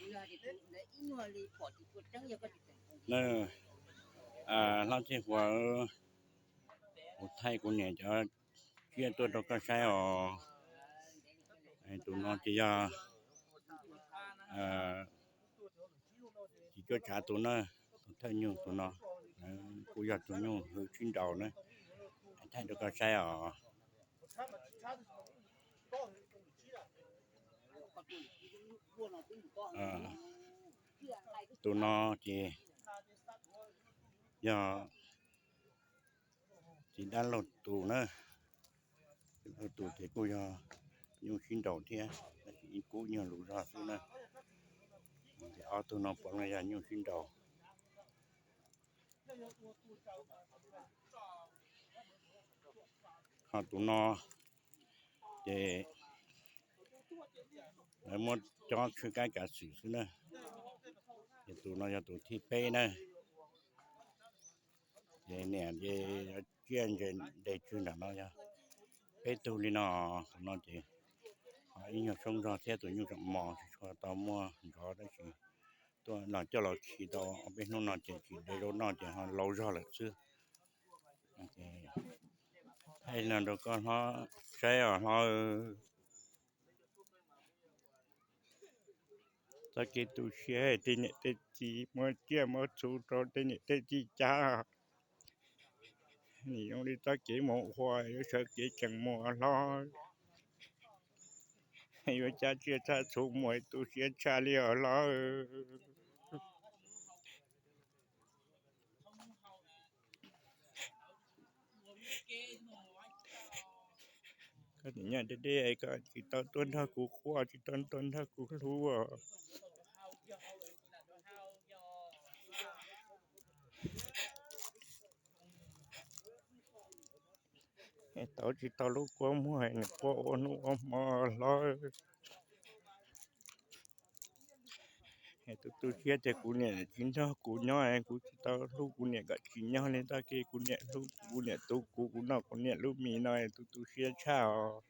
Na, hlob Txhiaj Huas, kuv thaij kuv niam cov tsiaj tuaj rau koj saib os. Tus no ces yog tsis cuab tsav tus na, tus thawj nyuj tus no, kuj yog tus nyuj hwj sib nraus na, thaij rau koj saib os. Tus no ces yog txiv dab laug tus na, laug tus ces kuj yog nyuj sib nraus thiab, tab sis ib kub nyuag lus zog xwb na. Ces ob tug no puav leej yog nyuj sib nraus. Ho tus no ces lawv muab cob tsw kab kav xwm xwb na. Ces tus no yog tus thib peb na. Ces niam ces tsiaj nres tsw nram no yog peb tug li no. Tus no ces ho ib nyuag soob zog thiab, tus nyuj tseem mos tsis tshua tau muaj nrov, tab sis tuaj no coj los khi tau ob peb hnub no ces tsis nres zaub noj ces ho laus zog lawm xwb. Thaij no rau koj hlob saib os hlob. Txoj kev tu siab tej niam tej txiv muab tsiaj muab txhu rau tej niam tej txiv cab, nws zoo li txoj kev mus ua yuav sawv kev tseem mus hlob, yuav cab tsiaj txhaj txhu mus tu siab tshaj li os hlob. Koj nim nyob deb deb, koj tsis tau tuaj nrog kuv quaj, tsis tau tuaj nrog kuv hlub. Tau tsis tau lub kua muag, nws quaj ua hnub ua hmo hlob. Tus tu siab tias kuv niam tsis nrog kuv nyob, kuv tsis tau hlub kuv niam kom tsim nyog li txoj kev kuv niam hlub kuv, kuv niam tu kuv, kuv noj kuv niam lub mis no, tus tu siab tshaj os.